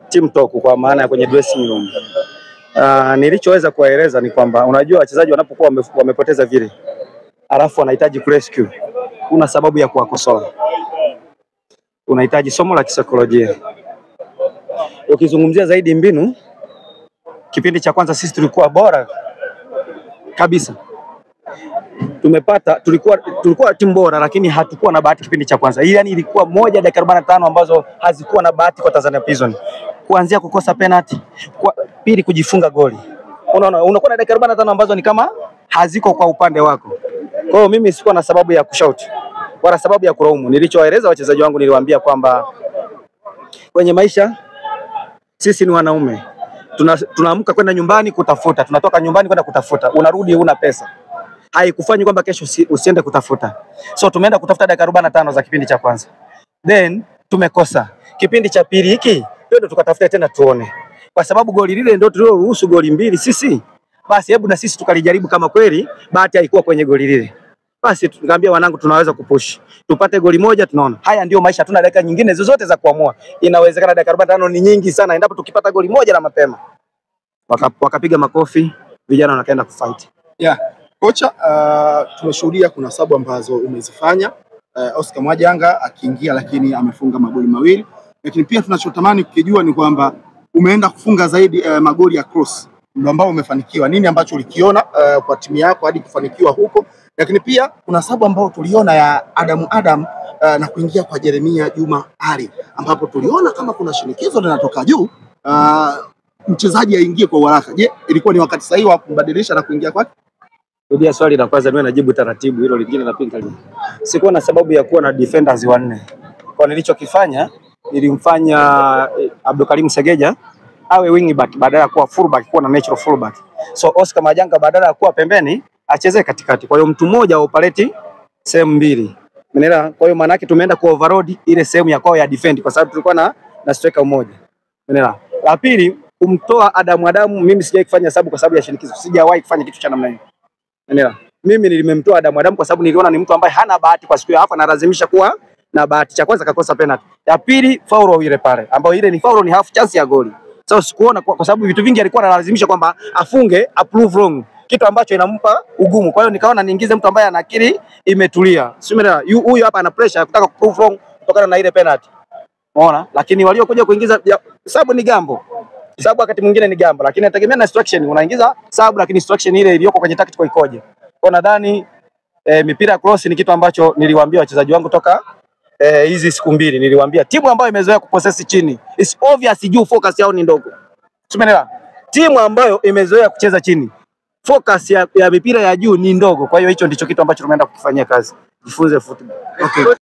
Team talk kwa maana ya kwenye dressing room. Nilichoweza kuwaeleza ni kwamba unajua wachezaji wanapokuwa wamepoteza vile, alafu wanahitaji kurescue, una sababu ya kuwakosoa. Unahitaji somo la kisaikolojia. Ukizungumzia zaidi mbinu, kipindi cha kwanza sisi tulikuwa bora kabisa. Tulikuwa timu bora, lakini hatukuwa na bahati kipindi cha kwanza. Hii yani ilikuwa moja dakika 45 ambazo hazikuwa na bahati kwa Tanzania Prison. Kuanzia kukosa penalty, kwa pili kujifunga goli. Unaona, unakuwa na dakika 45 ambazo ni kama haziko kwa upande wako. Kwa hiyo mimi sikuwa na sababu ya kushout wala sababu ya kulaumu. Nilichowaeleza wachezaji wangu, niliwaambia kwamba kwenye maisha sisi ni wanaume. Tunaamka kwenda nyumbani kutafuta, tunatoka nyumbani kwenda kutafuta, unarudi huna pesa. Haikufanyi kwamba kesho usiende kutafuta. So tumeenda kutafuta dakika 45 za kipindi cha kwanza. Then tumekosa. Kipindi cha pili hiki ndio tukatafuta tena tuone. Kwa sababu goli lile ndio tuliloruhusu goli mbili sisi. Basi hebu na sisi tukalijaribu kama kweli bahati haikuwa kwenye goli lile. Basi tukaambia wanangu tunaweza kupush. Tupate goli moja tunaona. Haya ndio maisha, hatuna dakika nyingine zozote za kuamua. Inawezekana dakika 45 ni nyingi sana endapo tukipata goli moja la mapema. Wakapiga makofi, vijana wakaenda kufight. Yeah. Kocha, tumeshuhudia kuna sabu ambazo umezifanya. Oscar Mwajanga akiingia lakini amefunga magoli mawili. Lakini pia tunachotamani kukijua ni kwamba umeenda kufunga zaidi magoli ya cross, ndio ambao umefanikiwa. Nini ambacho ulikiona kwa timu yako hadi kufanikiwa huko? Lakini pia kuna sabu ambao tuliona ya Adamu Adam na kuingia kwa Jeremia Juma Ali, ambapo tuliona kama kuna shinikizo linatoka juu, mchezaji aingie kwa haraka. Je, ilikuwa ni wakati sahihi wa kumbadilisha na kuingia kwake? Rudia swali la kwanza, niwe najibu taratibu, hilo lingine la pili. Sikuwa na sababu ya kuwa na defenders wanne. Kwa nilichokifanya, nilimfanya Abdulkarim Segeja awe wing back badala ya kuwa full back, kuwa na natural full back. So Oscar Majanga badala ya kuwa pembeni acheze katikati. Kwa hiyo mtu mmoja operate sehemu mbili. Umeelewa? Kwa hiyo maana yake tumeenda ku overload ile sehemu ya kwao ya defend kwa sababu tulikuwa na striker mmoja. Umeelewa? La pili, kumtoa Adamu Adamu, mimi sijawahi kufanya sababu kwa sababu ya shinikizo. Sijawahi kufanya kitu cha namna hiyo. Umeelewa? Mimi nilimemtoa Adamu Adamu kwa sababu niliona ni mtu ambaye hana bahati kwa siku hiyo, hapa analazimisha kuwa na bahati. Cha kwanza kakosa penalty. Ya pili foul ile pale, ambayo ile ni foul, ni half chance ya goli. Sasa sikuona kwa sababu vitu vingi alikuwa analazimisha kwamba afunge, approve wrong, kitu ambacho inampa ugumu. Kwa hiyo nikaona niingize mtu ambaye ana akili imetulia. Sio, umeelewa? Huyu hapa ana pressure ya kutaka kuprove wrong kutokana na ile penalty. Umeona? Lakini waliokuja kuingiza sababu ni gamble. Sababu wakati mwingine ni gamble, lakini inategemea na instruction. Unaingiza sababu, lakini instruction ile iliyoko kwenye tactical ikoje. Kwa nadhani mipira ya cross ni kitu ambacho niliwaambia wachezaji wangu toka hizi siku mbili. Niliwaambia timu ambayo imezoea kupossess chini, it's obvious juu focus yao ni ndogo. Umeelewa? Timu ambayo imezoea kucheza chini, focus ya mipira ya juu ni ndogo. Kwa hiyo hicho ndicho kitu ambacho tumeenda kukifanyia kazi. Jifunze football. Okay.